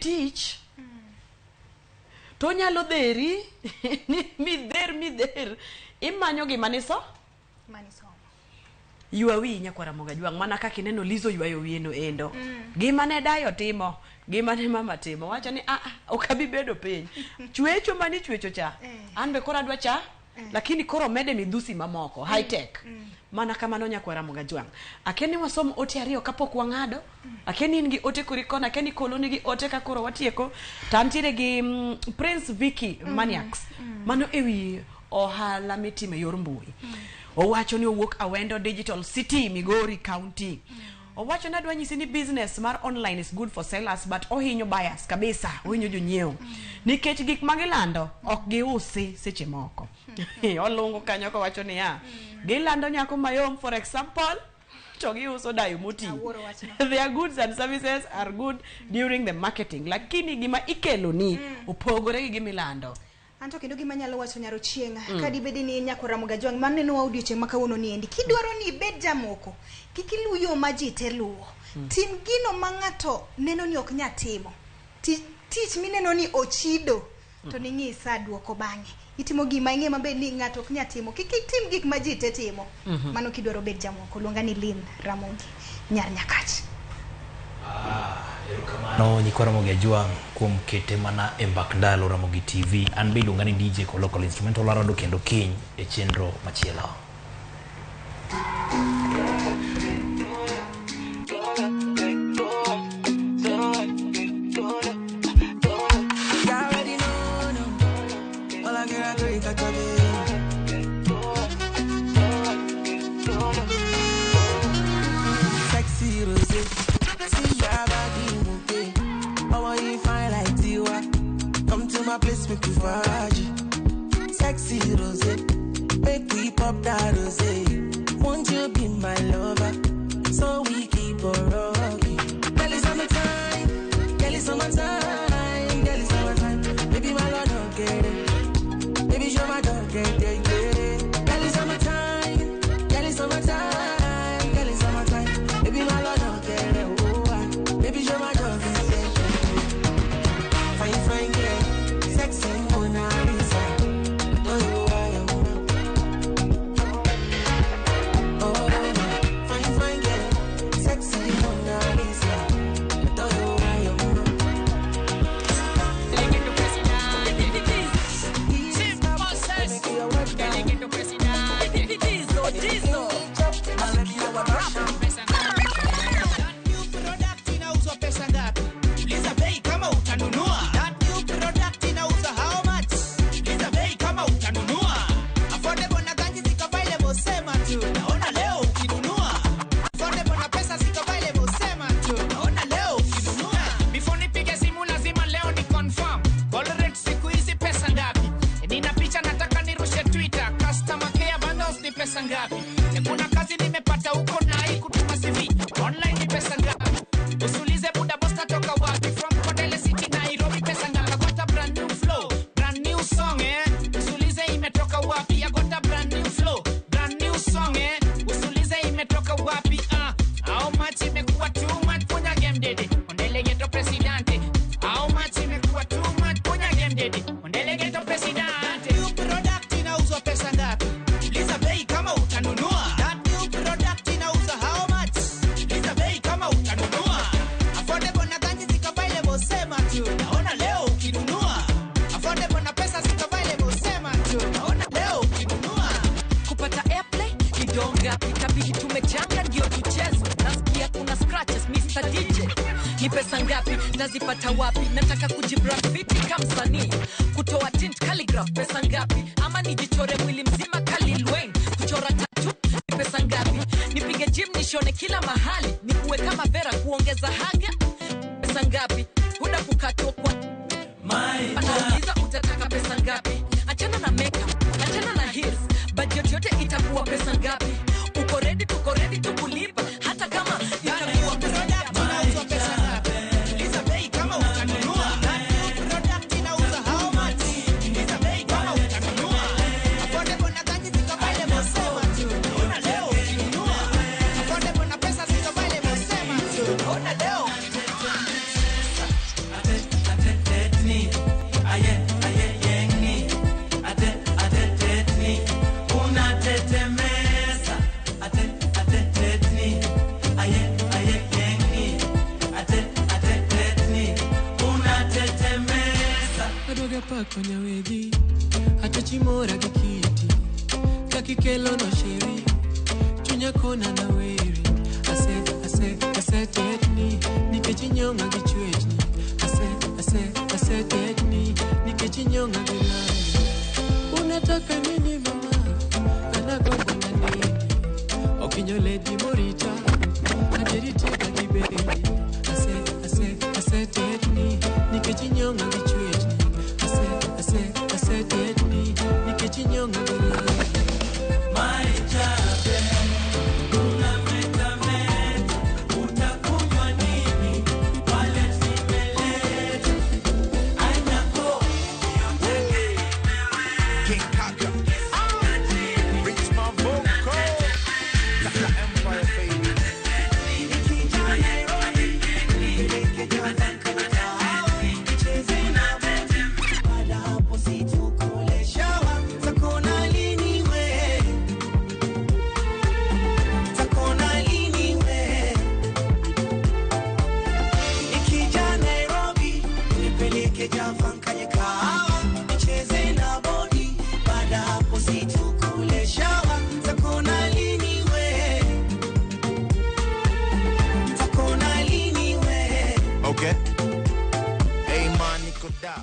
tich to onyalo dheri midher midher imanyo gima niso Manisomo. Ywa wiyi nyakwar Ramogi Ajwang' mana kaka ineno Lizo ywayo wiye no endo. Gima ne dayo timo, gima ne mama timo, wacho ni a a ok abi bedo piny. Chwecho mane ichwecho cha, an be koro adwa cha, lakini koro mede midhusi mamoko, high tech. Mana kamano nyakwar Ramogi Ajwang'. Akia ni wasom ote ariyo kapok wang'ado. Akia ni in gi ote kori koni, akia ni Kolo nigi ote ka koro watieko. To antiere gi Prince Vicky Maniacs. Mano ewi ohala mitimo e yor mbui. Owacho ni owuok Awendo Digital City, Migori County. Owacho ni adwa nyisi ni business mar online is good for sellers but ohinyo buyers kabisa, ohinyo jonyiewo. Nikech gik ma gilando ok giusi seche moko. Olungo kanyo kowacho niya, gilando nyako mayom for example to giuso dayo moti. Awuoro wachno. Their goods and services are good during the marketing, lakini gima ikelo ni opogore gi gimilando. Anto kendo gima anyalo wacho nyar Ochieng', ka dibedi ni in nyakwar Ramogi Ajwang' manenowa odiochieng' ma kawuono ni endi, kidwaro ni ibed jamoko, kik iluw yo ma ji te luwo. Tim gino ma ng'ato neno ni ok nyal timo. Tich mineno ni ochido, to ning'i sa duoko bang'e. Itimo gima ing'e maber ni ng'ato ok nyal timo. Kik itim gik ma ji te timo. Mano kidwaro bed jamoko. Luonga ni Lynn Ramogi, nyar Nyakach. Erokamano nyikwa Ramogi Ajwang' kuom kete mana e mbak ndalo Ramogi TV. An be iluonga ni DJ Kolocal Instrumental Arado kendo kiny e chenro machielo. Sexy rose, see your body move. Oh, you fine like Tiwa. Come to my place, make you faji. Sexy rose, make we pop that rose. Won't you be my lover? So we keep on rocking. Girl, it's summertime. Girl, it's summertime. Girl, it's summertime. Baby, my love don't get it. Baby, show my dog get it, yeah. Girl, it's summertime. Girl, it's summertime. Girl, it's summertime. Baby, my love don't get it. Oh, I. Baby, show my dog get it. Fine, fine, yeah. Sexy Mona Lisa. Don't you why I'm oh, fine, fine, yeah. Sexy Mona Lisa. Don't you why I'm New product inauzwa pesa ngapi? Uliza bei kama utanunua. That new product inauza how much? Uliza bei kama utanunua. Affordable na ganji ziko available, sema tu. Naona leo ukinunua. Affordable na pesa ziko available, sema tu. Naona leo ukinunua. Before nipige simu lazima leo ni confirm. Call rate siku hizi pesa ngapi? Nina picha nataka nirushe Twitter. Customer care bundles ni pesa ngapi? Kuna kazi nimepata huko na hii kutuma CV. Online ni pesa ngapi? Usiulize buda boss natoka wapi? From Kondele City Nairobi pesa ngapi? I got a brand new flow, brand new song eh. Usiulize imetoka wapi? I got a brand new flow, brand new song eh. Usiulize imetoka wapi? Ah, how much imekuwa too much? Punya game dede. Ondele ghetto presidente. How much imekuwa too much? Punya game dede. Ondele ghetto presidente. New product inauzwa pesa ngapi? Uliza bei kama utanunua. That new product inauza how much? Uliza bei kama utanunua. Affordable na ganji ziko available, sema tu. Naona leo ukinunua. Affordable na pesa ziko available, sema tu. Naona leo ukinunua. Kupata airplay ni donga, itabidi tumechanga ndio tucheze. Nasikia kuna scratches Mr DJ. Ni pesa ngapi nazipata wapi? Nataka kujibrand vipi kama msanii? Kutoa tint calligraph pesa ngapi? Ama nijichore mwili mzima kali Wayne? Kuchora tattoo ni pesa ngapi? Nipige gym nishone kila mahali, nikuwe kama Vera kuongeza haga pesa ngapi? Huda kukatwa kwa anauliza utataka pesa ngapi? Achana na makeup, achana na heels, budget yote itakuwa pesa ngapi? Uko ready? Tuko ready tukulipa hata kama itakuwa pesa ngapi? Inauzwa pesa ngapi? Uliza bei kama utanunua. That new product inauza how much? Uliza bei kama utanunua. Affordable na ganji ziko available, sema tu. Naona leo ukinunua. Affordable na pesa ziko available, sema tu. Naona leo ukinunua. Dhoga pako nyawedhi Atachimora gi kiti Kakikelo no sheri Chunya kona na weri Ase, ase, ase tetni Nikech inyong'a gi chwechni Ase, ase, ase tetni Nikech inyong'a gi langi Unataka nini mama Anagombo na nini Okinyo lady morita Adieri tieka gi bendi Ase, ase, ase tetni Nikech inyong'a gi chwechni Ase, ase, ase tetni Nikech inyong'a gi langi My chape, unametameta, utakunywa nini? Wallet nimeleta, anyako yote King Kaka, reach my vocal, Kaka Empire baby. Nikija Nairobi, nipeleke Java nicheze na boti, baada hapo situkule shawa, takona lini we? Takona lini we? Nikija Nairobi, nipeleke Java nkanye kahawa, nicheze na bodi, baada hapo situkule shawa, takona lini we? Takona lini we? Okay. Hey man, niko da.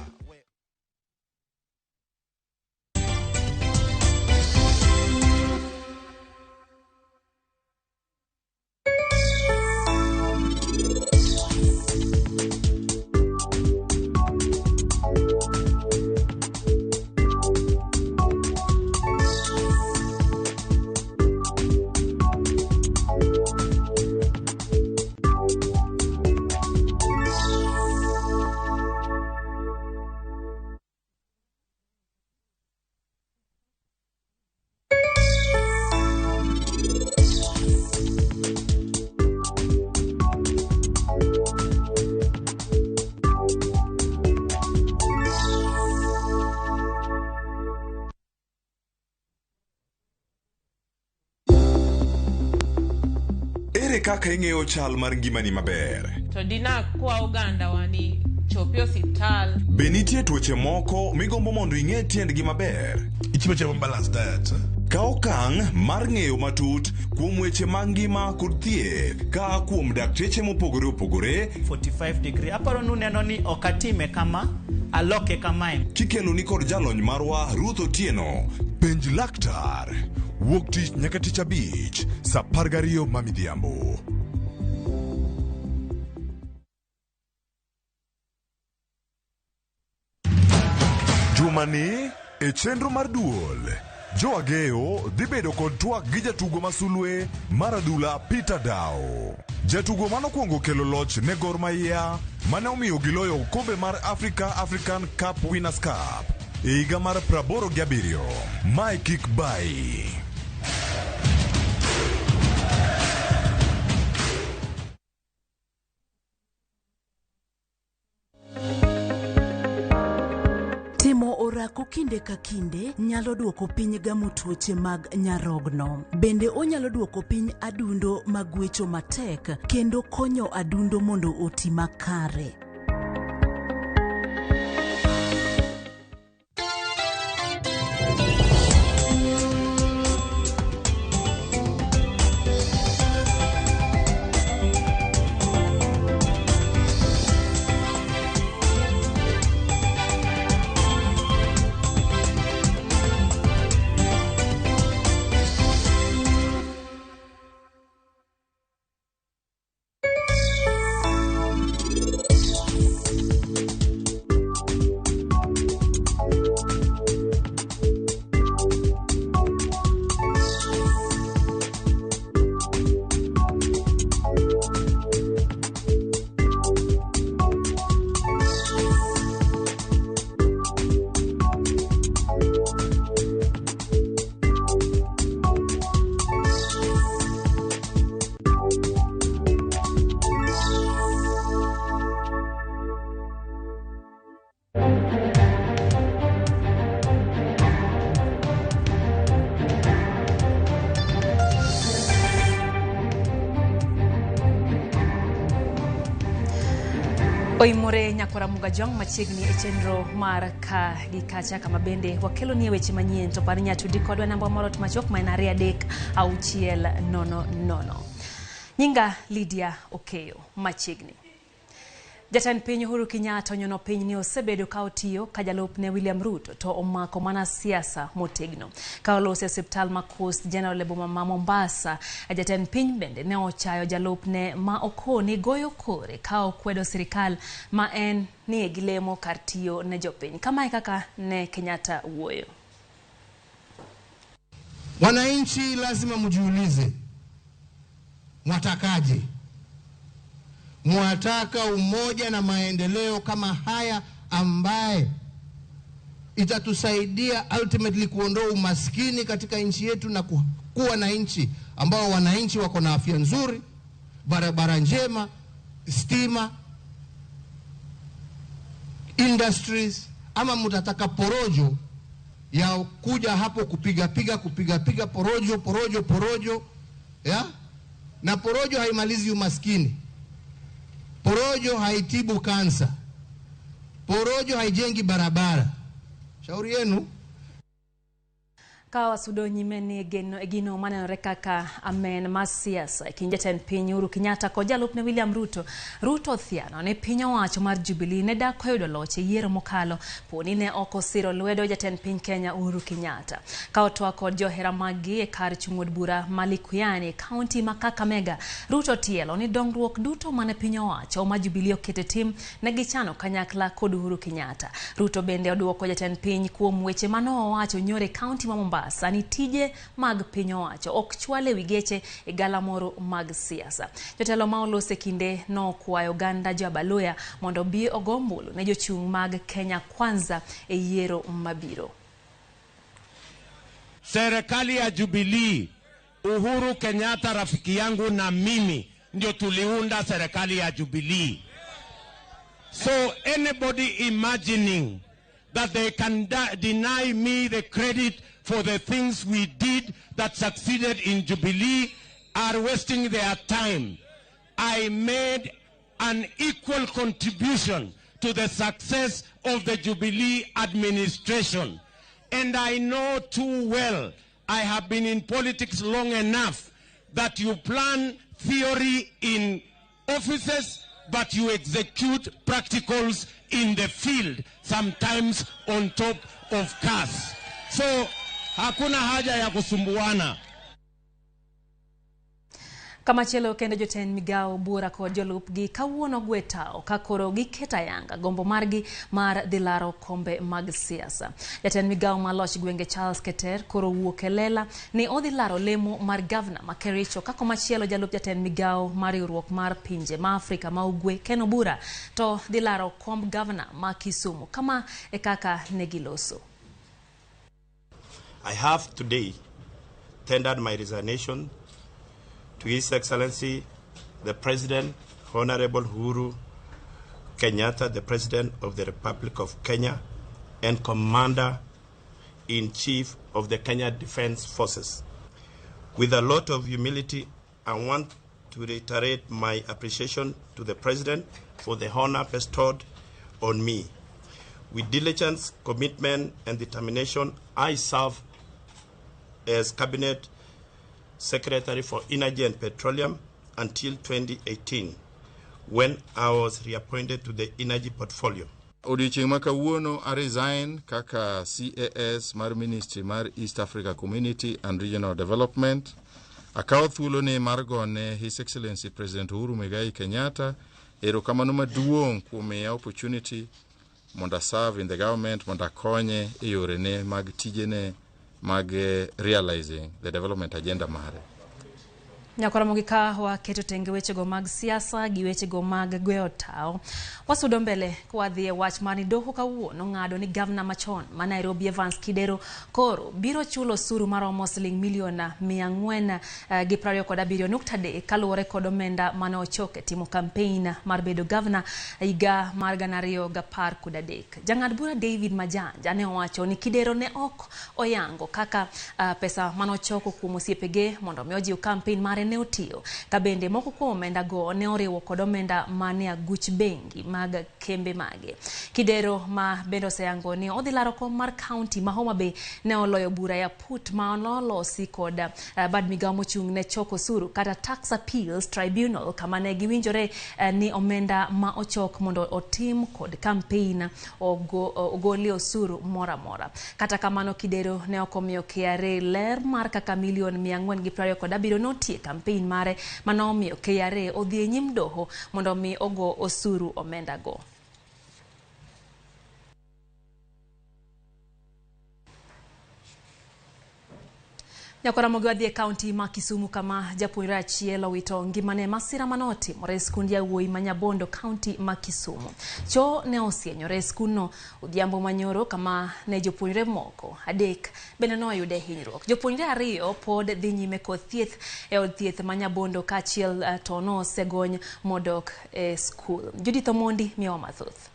Ere kaka ing'eyo chal mar ngimani maber? To dina kwa oganda wa ni chopi osiptal. Be nitie tuoche moko migombo mondo ing'e tiendgi maber? Ichiemo chiemo balanced diet. Kaw okang' mar ng'eyo matut kuom weche mag ngima kod thieth kaa kuom dakteche mopogore opogore 45 degree. Aparo ni uneno ni ok atime kama, aloke kamae. Kikeloni kod jalony marwa Ruth Otieno. Penj laktar wuok tich nyaka tich abich saa 12 ma midhiambo. Jumani e chenro mar duol, Joe Ageyo dhi bedo kod twak gi jatugo ma sulwe mar adhula Peter Dao. Jatugo manokwongo kelo loch ne Gor Mahia mane omiyo giloyo okombe mar Africa African Cup Winners' Cup e higa mar 87. Mae kik bai. Timo orako kinde ka kinde nyalo duoko piny gamo tuoche mag nyarogno. Bende onyalo duoko piny adundo magwecho matek kendo konyo adundo mondo oti makare. Oimore nyakwara Mugajwang' machiegni e chenro mar ka gi kacha kama bende wakelonie weche manyien to par ni nyatudi kodwa namba moro to machuok ma en 2 3 6 0 0. Nyinga Lydia Okeyo machiegni. Jatend piny Uhuru Kenyatta onyono piny ni osebedo ka otiyo ka jalupne William Ruto to omako mana siasa motegno. Ka oloso e osiptal ma Coast General e boma ma Mombasa, jatend piny bende ne ochayo jalupne ma okoni goyo kore ka okwedo sirikal ma en nie gilemo kar tiyo ne jopiny. Kama e kaka ne Kenyatta wuoyo. Wananchi lazima mjiulize, mwatakaje? Mwataka umoja na maendeleo kama haya ambaye itatusaidia ultimately kuondoa umaskini katika nchi yetu na kuwa na nchi ambao wananchi wako na afya nzuri, barabara njema, stima, industries, ama mtataka porojo ya kuja hapo kupiga piga kupiga piga porojo porojo porojo ya? Na porojo haimalizi umaskini. Porojo haitibu kansa. Porojo haijengi barabara. Shauri yenu. Ka wasudo nyime ni geno gino manenore kaka amen mar siasa e kind jatend piny Uhuru Kenyatta kod jalupne William Ruto. Ruto othiano ne piny owacho mar Jubilee ne dak oyudo loch e yiero mokalo poni ne ok osiro lwedo jatend piny Kenya Uhuru Kenyatta. Ka otwak kod johera maggi e kar chung' od bura ma Likuyani e kaunti ma Kakamega, Ruto otielo ni dongruok duto mane piny owacho ma Jubilee okete tim ne gichano kanyakla kod Uhuru Kenyatta. Ruto bende oduoko jatend piny kuom weche mane owacho nyoro e kaunti ma Mombasa ni tije mag piny owacho ok chwal e wi geche e galamoro mag siasa. Jotelo ma oloso e kinde nokwayo oganda jo Abaluya mondo obi ogo ombulu ne jochung' mag Kenya Kwanza e yiero mabiro. Serikali ya Jubilee, Uhuru Kenyatta rafiki yangu na mimi ndio tuliunda serikali ya Jubilee. So anybody imagining that they can deny me the credit for the things we did that succeeded in Jubilee are wasting their time. I made an equal contribution to the success of the Jubilee administration. And I know too well, I have been in politics long enough, that you plan theory in offices, but you execute practicals in the field, sometimes on top of cars. So, hakuna haja ya kusumbuana. Kamachielo kendo jotend migao buora kod jolupgi kawuono gwe tao ka koro giketo ayanga gombo margi mar dhi laro kombe mag siasa. Jatend migao ma loch gwenge Charles Keter koro wuok e lela ni odhi laro lemo mar gavana ma Kericho ka komachielo jalup jatend migao mar riwruok mar pinje ma Afrika ma Ugwe Ken Obura to dhi laro komb gavana ma Kisumu. Kama e kaka negiloso. I have today tendered my resignation to His Excellency the President, Honorable Uhuru Kenyatta, the President of the Republic of Kenya and Commander-in-Chief of the Kenya Defense Forces. With a lot of humility, I want to reiterate my appreciation to the President for the honor bestowed on me. With diligence, commitment, and determination, I serve as Cabinet Secretary for Energy and Petroleum until 2018, when I was reappointed to the energy portfolio. Odiochieng' ma kawuono a resign kaka CAS mar Ministry mar East Africa Community and Regional Development. Akawo thuoloni mar gone His Excellency President Uhuru Muigai Kenyatta erokamano maduong' kuom miya opportunity mondo a serve in the government, mondo akonye e yorene mag tijene mag realizing the development agenda mare. Nyakoromogi ka waketo tenge wechego mag siasa gi wechego mag gweyo tao. Wasudo mbele kwadhi e wach mani doho kawuono ng'ado ni gavana machon ma Nairobi Evans Kidero koro biro chulo osuru maromo siling milion 427.3 kaluwore kod omenda mane ochoke timo kampein mar bedo gavana higa mar 2013. Jang'ad bura David Majanja ne owacho ni Kidero ne ok oyango kaka pesa mane ochoko kuom osiepege mondo mi ojiw kampein mare ne otiyo, ka bende moko kuom omenda go ne oriwo kod omenda mane aguch bengi mag kembe mage. Kidero ma bende oseyango ni odhi laro kom mar kaunti ma Homa Bay ne oloyo bura ya put ma nolosi kod bad migawo mochung' ne choko osuru kata Tax Appeals Tribunal, kama ne giwinjore ni omenda ma ochok mondo otim kod kampein ogolie osuru moro amora. Kata kamano, Kidero ne ok omiyo KRA ler mar kaka milion 427 notie kampein mare manomiyo KRA odhi e nyim doho mondo mi ogo osuru omenda go. Nyakwaramogi wadhi e kaunti ma Kisumu kama japuonjre achiel owito ngimane masira manotimore e skund yawuoyi ma Nyabondo, kaunti ma Kisumu. Choo ne osienyore e skundno odhiambo manyoro kama ne jopuonjre moko 3 bende noyude hinyruok. Jopuonjre 2 pod dhi nyime kod thieth e od thieth ma Nyabondo kaachiel to nosegony modok e skul. Judith Omondi miyowa mathoth.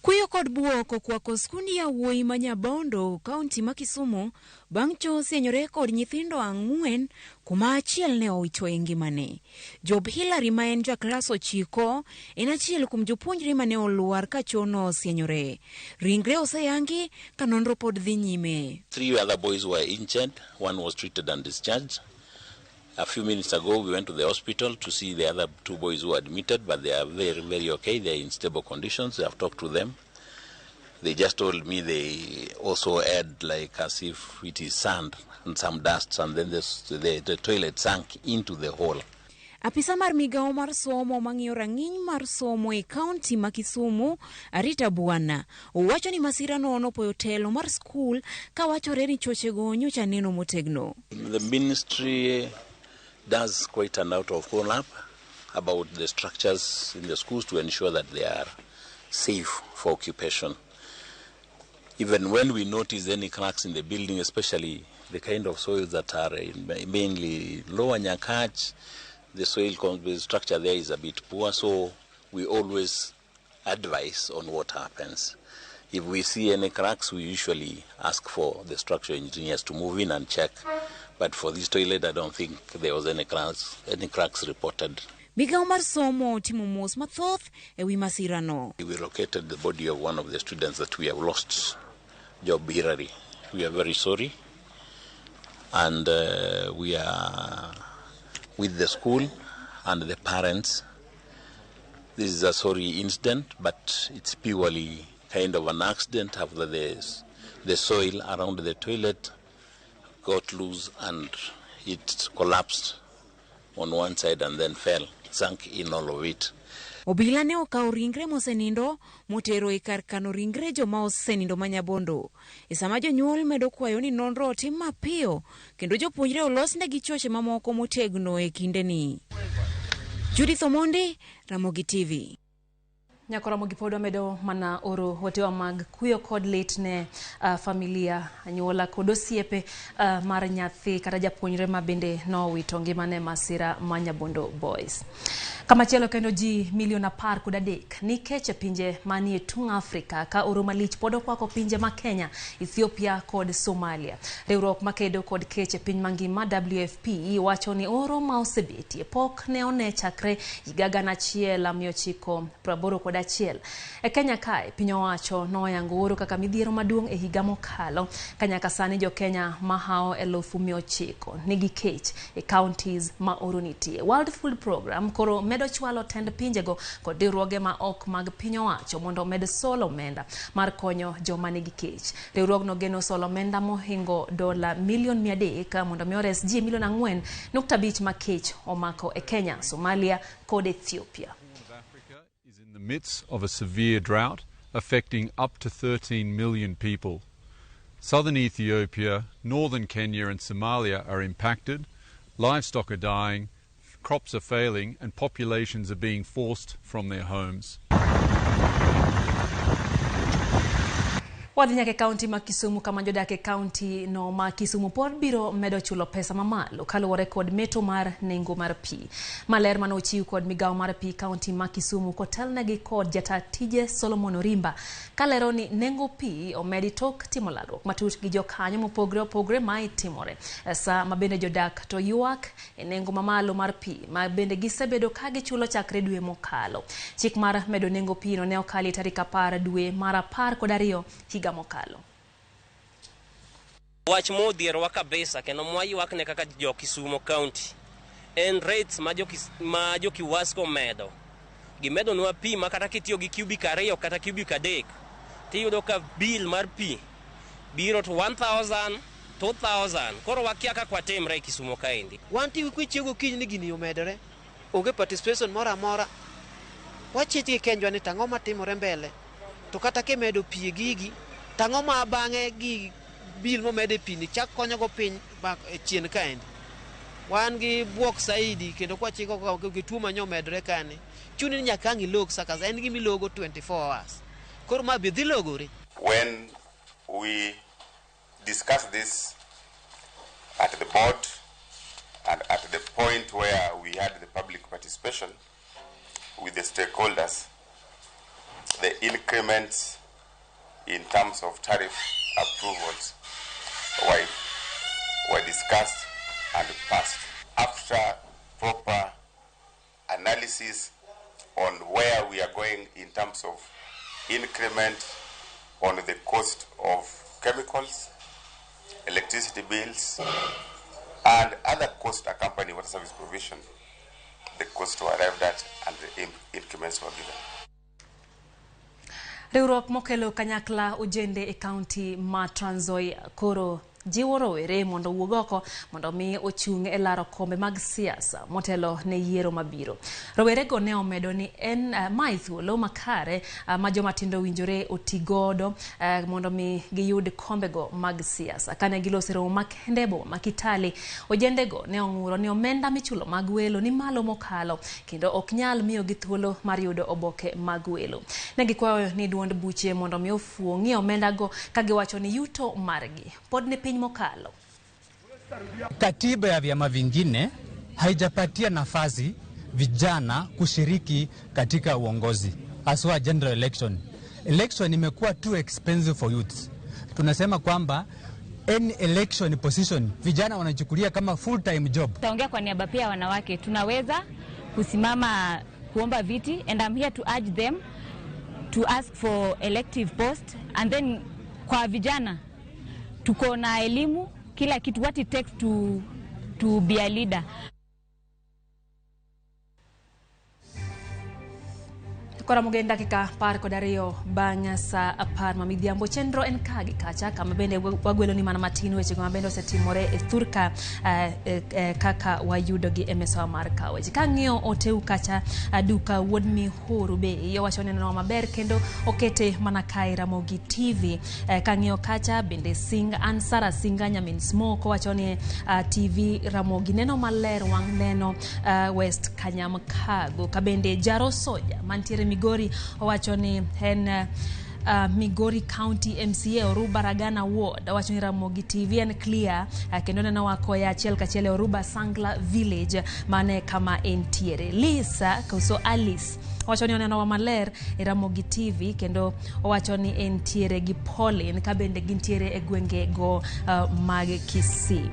Kuyo kod buok okwako skund yawuoyi ma Nyabondo, kaunti ma Kisumu, bang' choo sienyore kod nyithindo 4 kuma achiel ne owito e ngimane. Job Hillary ma en ja klas 9 en achiel kuom jopuonjre mane olwar ka choo no osienyore. Ringre oseyangi ka nonro pod dhi nyime. 3 other boys were injured, 1 was treated and discharged. A few minutes ago, we went to the hospital to see the other 2 boys who were admitted, but they are very, very okay. They are in stable conditions. I have talked to them. They just told me they also had like as if it is sand and some dust, and then the toilet sank into the hole. Apisa mar migawo mar somo mang'iyo rang'iny mar somo e kaunti ma Kisumu, Arita Bwana, owacho ni masira no nopoyo telo mar skul kawachore ni chochego nyocha neno motegno. The ministry does quite a lot of follow-up about the structures in the schools to ensure that they are safe for occupation. Even when we notice any cracks in the building, especially the kind of soils that are in mainly lower Nyakach, the soil structure there is a bit poor, so we always advise on what happens. If we see any cracks, we usually ask for the structural engineers to move in and check. But for this toilet, I don't think there was any cracks reported. Migawo mar somo otimo mos mathoth e wi masirano. We located the body of one of the students that we have lost, Job Hillary. We are very sorry, and we are with the school and the parents. This is a sorry incident, but it's purely kind of an accident after the soil around the toilet got loose and it collapsed on one side and then fell, sank in all of it. Obila ne okawo ringre mosenindo motero e kar kano ringre joma osenindo ma Nyabondo. E sama jonyuol medo kwayo ni nonro otim mapiyo kendo jopuonjre olosnegi choche mamoko motegno e kindeni. Judith Omondi, Ramogi TV. Nyakoramogi pod wamedo mana oro otewa mag kuyo kod lit ne familia, anyuola kod osiepe mar nyathi kata japuonjre ma bende nowito ngimane masira ma Nyabondo Boys. Kamachielo kendo ji milion 13 nikech e pinje manie tung' Afrika ka oro malich pod okwako pinje ma Kenya, Ethiopia kod Somalia. Riwruok makedo kod kech e piny mangima WFP wacho ni oro ma osebetie pok ne one chakre higa 1981. E Kenya kae, piny owacho noyango oro kaka midhiero maduong' e higa mokalo. Ka nyaka sani jo Kenya mahao 900,000 nigi kech e counties ma oro nitie. World Food Program koro medo chwalo tend pinjego kod riwruoge ma ok mag piny owacho mondo omed solo omenda mar konyo joma nigi kech. Riwruogno geno solo omenda mohingo $300 million mondo mi ores ji milion 4.5 ma kech omako e Kenya, Somalia kod Ethiopia. In the midst of a severe drought affecting up to 13 million people. Southern Ethiopia, northern Kenya and Somalia are impacted, livestock are dying, crops are failing and populations are being forced from their homes. Wadhi nyaka e kaunti ma Kisumu kama jodak e kaunti no ma Kisumu pod biro medo chulo pesa mamalo kaluwore kod meto mar nengo mar pi. Maler mane ochiw kod migawo mar pi kaunti ma Kisumu kotelnegi kod jata tije Solomon Orimba kalero ni nengo pi omedi tok timo lalruok matut gi jokanyo mopogre opogre ma itimore. Sa ma bende jodak to ywak e nengo mamalo mar pi ma bende gisebedo ka gichulo chakre dwe mokalo. Chik mar medo nengo pi no ne okali tarik 10 dwe mar 12 higa mokalo. Wach modhierowa kabisa kendo mwaywakne kaka jo Kisumu County en rates ma jo Kiwasco medo. Gimedonwa pi ma kata kitiyo gi cubic 2 kata cubic 3 tiyudo ka bill mar pi biro to 1000 2000. Koro wakia kaka watimre e Kisumu kaendi. Wan ti kwichiewo gokinyi ni gini omedore, onge participation moro amora. Wachich gi kenjwa ni tang'o matimore mbele, to kata kimedo pi e gigi, tang'o ma bang'e gi bill momede pi ni chak konyogo piny chien kaendi. Wan gi buok saidi kendo kwachiko gi tuo manyo omedore kani, chuni ni nyaka ang' ilog saka en gima ilogo 24 hours. Koro ma be dhi logore. When we discuss this at the board and at the point where we had the public participation with the stakeholders, the increments in terms of tariff approvals were discussed and passed after proper analysis on where we are going in terms of increment on the cost of chemicals, electricity bills, and other costs accompanying water service provision. The costs were arrived at and the increments were given. Riwruok mokelo kanyakla ojende e kaunti ma Trans Nzoia koro jiwo rowere mondo owuog oko mondo mi ochung' e laro kombe mag siasa motelo ne yiero mabiro. Rowerego ne omedo ni en mae thuolo makare ma jomatindo owinjore oti godo mondo mi giyud kombego mag siasa. Kane giloso romo makende e boma ma Kitale, ojendego ne ong'uro ni omenda michulo mag welo ni malo mokalo kendo ok nyal miyogi thuolo mar yudo oboke mag welo. Ne gikwayo ni duond buche mondo mi ofuong'ie omendago kagiwacho ni yuto margi pod ni piny mokalo. Katiba ya vyama vingine haijapatia nafasi vijana kushiriki katika uongozi, haswa general election. Election imekuwa too expensive for youths. Tunasema kwamba any election position vijana wanachukulia kama full time job. Taongea kwa niaba pia wanawake, tunaweza kusimama kuomba viti, and I'm here to urge them to ask for elective post. And then kwa vijana tuko na elimu, kila kitu, what it takes to be a leader. Kora mugen dakika 12 bang' sa 10 ma midhiambo. Chenro en ka gi kacha kama bende wagwelo ni mana matin wechego ma bende osetimore e thurka kaka wayudogi e mesawa mar kawo weche. Kang'iyo oteu kacha duka wuod Mihuru be owacho ni neno maber kendo okete mana kae Ramogi TV. Kang'iyo kacha bende Sing Ansara Singa Nyamin Smoke owacho ni TV Ramogi neno maler wang' neno West Kanyamkago. Kabende Jaro Soja mantiere Migori owacho ni en Migori County MCA Oruba Ragana Ward owacho ni Ramogi TV en clear kendo neno wakoya achiel kachiel e Oruba Sangla Village mane kama entiere. Lisa koso Alice owacho ni oneno wa maler e Ramogi TV kendo owacho ni entiere gi Pauline kabende gintiere e gwenge go mag Kisii.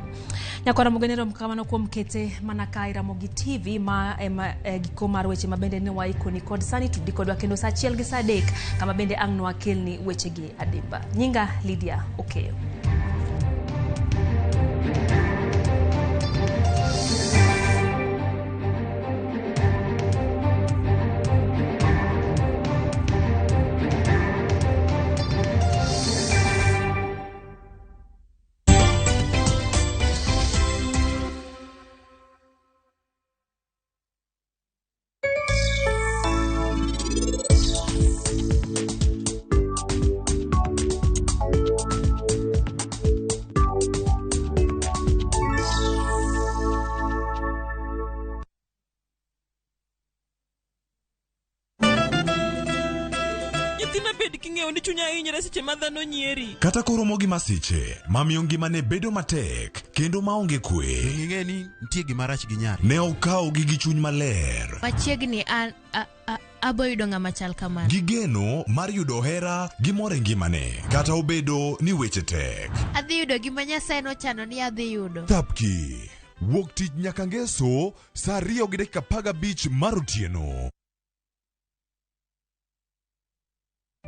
Nyakora Ramogi kamano kuom kete mana ka Ramogi TV ma ema giko mar weche mabende ne waikoni kod sani tudi kodwa kendo saa 1 gi saa 3 kama bende ang' nwakelni wechegi adimba. Nyinga Lydia Okeyo. ing'eyo ni chunya hinyre seche ma dhano nyieri. Kata koromo gi masiche mamiyo ngimane bedo matek kendo maonge kwe. Ing'e ni nitie gima rach gi nyari. Ne okawogi gi chuny maler. Machiegni an abo yudo ng'ama chal kamano. Gi geno mar yudo hera gi mor e ngimane kata obedo ni weche tek. Adhi yudo gima Nyasaye nochano ni adhi yudo. Thapki wuok tich nyaka ngeso saa 2:15 mar otieno.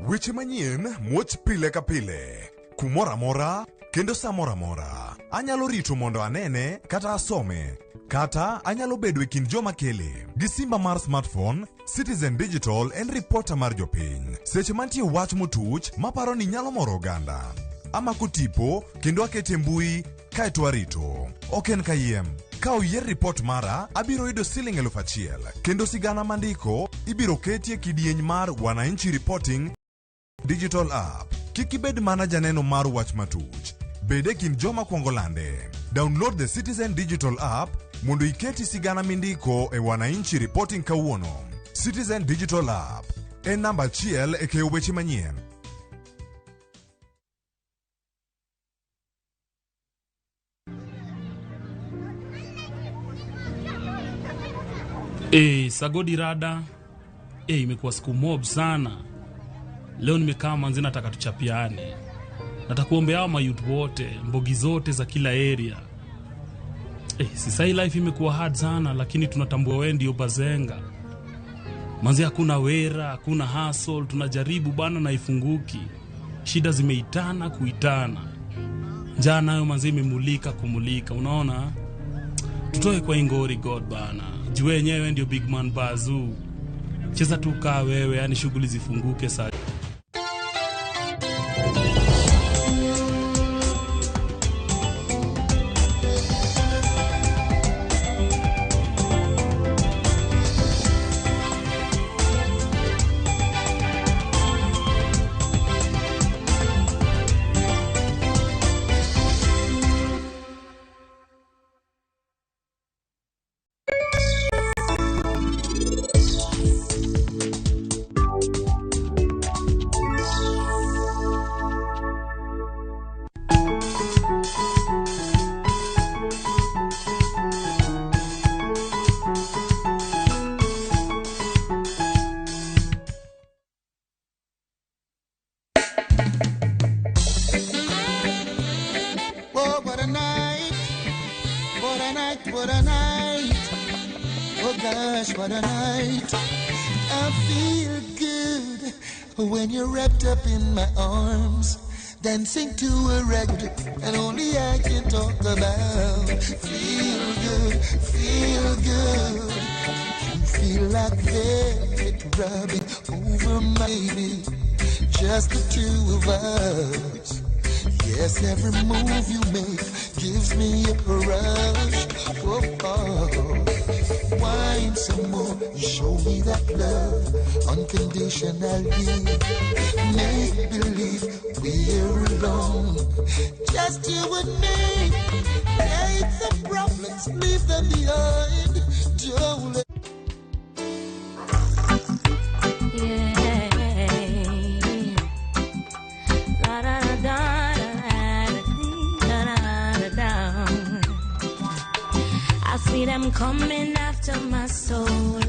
Weche manyien muoch pile ka pile kumoro amora kendo sa moro amora. Anyalo rito mondo anene kata asome, kata anyalo bedo e kind joma kele. Gi simba mar smartphone, Citizen Digital en ripota mar jopiny. Seche mantie wach motuch maparo ni nyalo moro oganda. Amako tipo kendo akete mbui kaeto arito. Ok en kayiem. Ka oyier ripot mara, abiro yudo siling 1000 kendo sigana mandiko ibiro ketie kidieny mar Wananchi Reporting Digital App. Kik ibed mana janeno mar wach matuch. Bed e kind joma kwongo lande. Download the Citizen Digital App mondo iketi sigana mindiko e Wananchi Reporting kawuono. Citizen Digital App en namba 1 e keyo weche manyien. Sagodi rada. Imekuwa siku mob sana. Leo nimekaa manzi, nataka tuchapiane. Nataka kuombea hao mayouth wote, mbogi zote za kila area. Sasa life imekuwa hard sana, lakini tunatambua wewe ndio bazenga. Manzi hakuna wera, hakuna hustle, tunajaribu bana na ifunguki. Shida zimeitana kuitana. Njaa nayo manzi imemulika kumulika, unaona? Tutoe kwa ingori God bana. Juu wenyewe ndio big man bazoo. Cheza tu kaa wewe, yani shughuli zifunguke saa. What a night, oh gosh, what a night. I feel good when you're wrapped up in my arms, dancing to a record and only I can talk about. Feel good, feel good. You feel like velvet rubbing over my baby, just the two of us. Yes, every move you make gives me a rush. Oh, oh. Wine some more, you show me that love unconditionally. Make believe we're alone, just you and me. Take the problems, leave them behind. Don't let. I see them coming after my soul,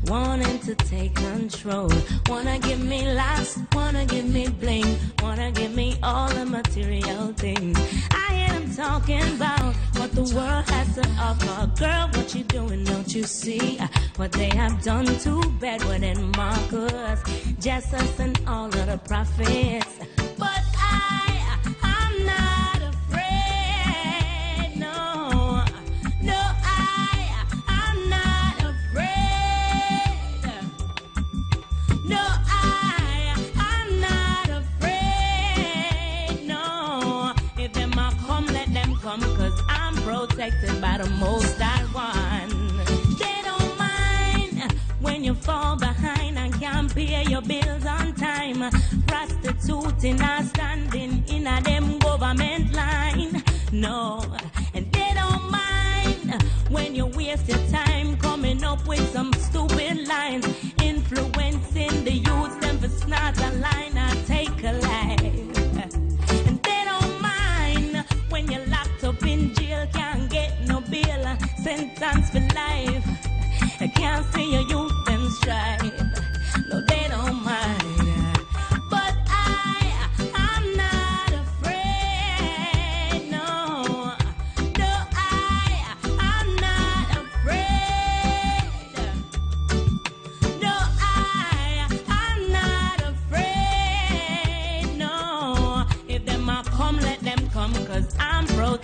wanting to take control. Wanna give me locks, wanna give me bling, wanna give me all the material things. I hear them talking about what the world has to offer. Girl, what you doing, don't you see what they have done to Bedouin and Marcus, Jesus and all of the prophets? But I'm not afraid, no. No, I'm not afraid. No, I'm not afraid, no. If them a come, let them come, 'cause I'm protected by the Most High One. They don't mind when you fall behind and can't pay your bills on time. Prostituting and standing in a them government line. No, and they don't mind when you waste your time coming up with some stupid lines, influencing the youth, them for snort a line.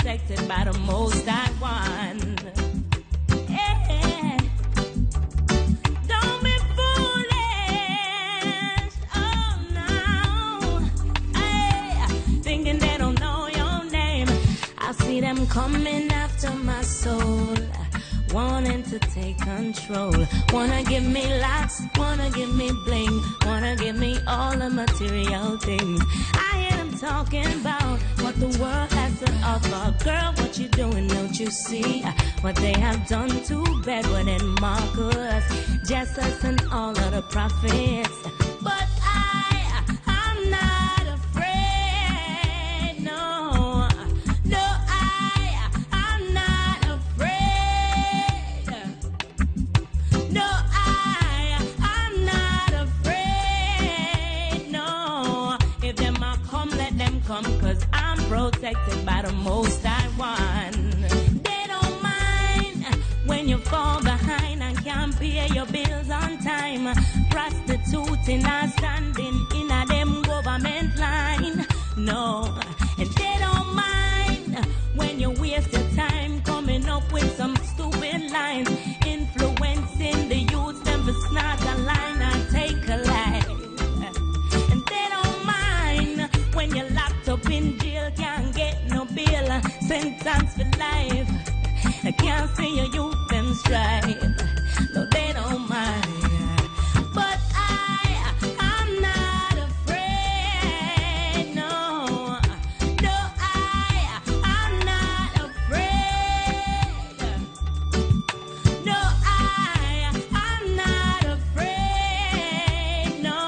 protected by the Most High One. Yeah. Don't be foolish, oh no. Hey, thinking they don't know your name. I see them coming after my soul, wanting to take control. Wanna give me locks, wanna give me bling, wanna give me all the material things. I hear them talking about what the world has to offer. Girl, what you doing, don't you see what they have done to Bedouin and Marcus, Jesus and all of the prophets? But I'm not afraid, no. No, I'm not afraid. No, I'm not afraid, no. If them a come, let them come, 'cause I'm protected by the Most High One. They don't mind when you fall behind and can't pay your bills on time. Prostituting and standing in a them government line. No, and they don't mind when you waste your time coming up with some stupid lines, influencing the youth, them for snort a line and take a life. And they don't mind when you're locked up in jail, can't get no bill, sentence for life. I can't see your youth them strive. No, they don't mind. But I'm not afraid, no. No, I'm not afraid. No, I'm not afraid, no.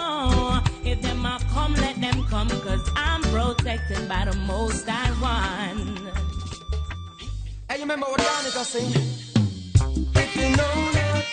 If them a come, let them come, 'cause I'm protected by the Most High One. Hey, you remember what Danica sing? If you know that